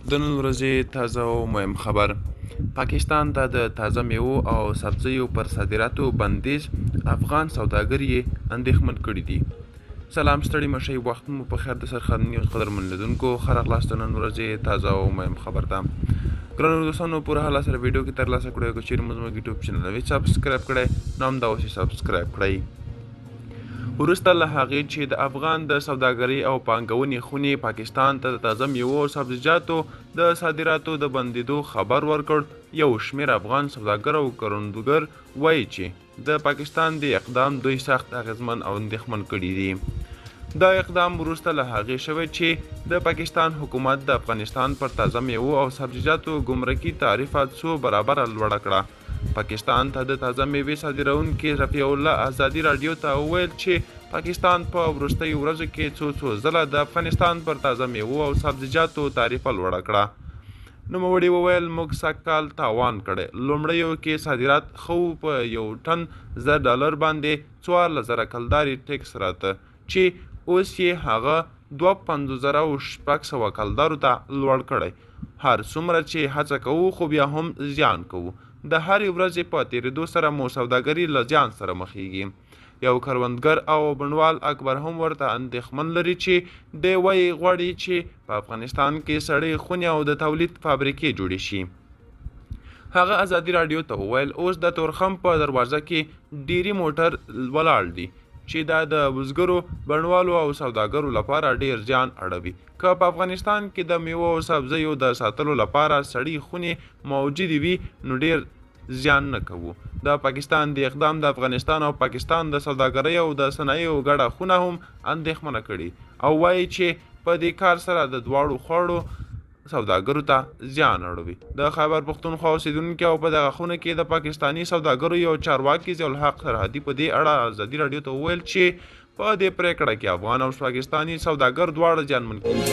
د نن ورځې تازه او مهم خبر: پاکستان ته د تازه میوو او سبزیو پر صادراتو بندیز، افغان سوداګر یې اندېښمن کړي دي. سلام، ستړي مشئ، وخت مو په خیر. د سرخط نیوز قدرمن لیدونکو، ښه راغلاست د نن ورځې تازه او مهم خبر ته. ګرانو دوستانو، پوره حاله سره ویډیو کې ترلاسه کړئ. که چیرې مو زموږ یوټیوب چینل نوی سبسکرایب کړئ، نو همدا اوس یې سبسکرایب کړئ. وروسته له هغې چې د افغان د سوداګرۍ او پانګونې خونې پاکستان ته د تازه میوو او سبزیجاتو د صادراتو د بندیدو خبر ورکړ، یو شمېر افغان سوداګر او کروندګر وایي چې د پاکستان دې اقدام دوی سخت اغېزمن او اندېښمن کړي دي. دا اقدام وروسته له هغې شوی چې د پاکستان حکومت د افغانستان پر تازه میوو او سبزیجاتو ګمرکي تعرفه څو برابره لوړه کړه. پاکستان ته د تازه میوې صادرونکي رفیع الله ازادي راډیو ته وویل چې پاکستان په وروستیو ورځو کې څو څو ځله د افغانستان پر تازه میوو او سبزیجاتو تعرفه لوړه کړه. نوموړي وویل، موږ سږ کال تاوان کړی، لومړیو کې صادرات ښه وو، په یو ټن $1000 باندې 14,000 کلدارې ټېکس راته چې اوس یې هغه 52,600 کلدارو ته لوړ کړی. هر څومره چې هڅه کوو خو بیا هم زیان کوو. د هرې ورځې په تېرېدو سره مو سوداګري له زیان سره مخېږي. یو کروندګر او بڼوال اکبر هم ورته اندېښمن لري چې دی وایي غواړي چې په افغانستان کې سړې خونې او د تولید فابریکې جوړې شي. هغه ازادي راډیو ته وویل، اوس د تورخم په دروازه کې ډېری موټر ولاړ دي چې دا د بزګرو، بڼوالو او سوداګرو لپاره ډېر زیان اړوي. که په افغانستان کې د میوو او سبزیو د ساتلو لپاره سړې خونې موجودې وي نو ډېر زیان نه کوو. د پاکستان دې اقدام د افغانستان او پاکستان د سوداګرۍ او د صنایعو ګډه خونه هم اندېښمنه کړې او وایي چې په دې کار سره د دواړو خواړو سوداګرو ته زیان اړوي. د خیبر پښتونخوا اوسېدونکي او په دغه خونه کې د پاکستاني سوداګرو یو چارواکي ضیاءالحق سرحدي په دې اړه ازادي راډیو ته وویل چې په دې پرېکړه کې افغان او پاکستاني سوداګر دواړه زیانمن کېږي.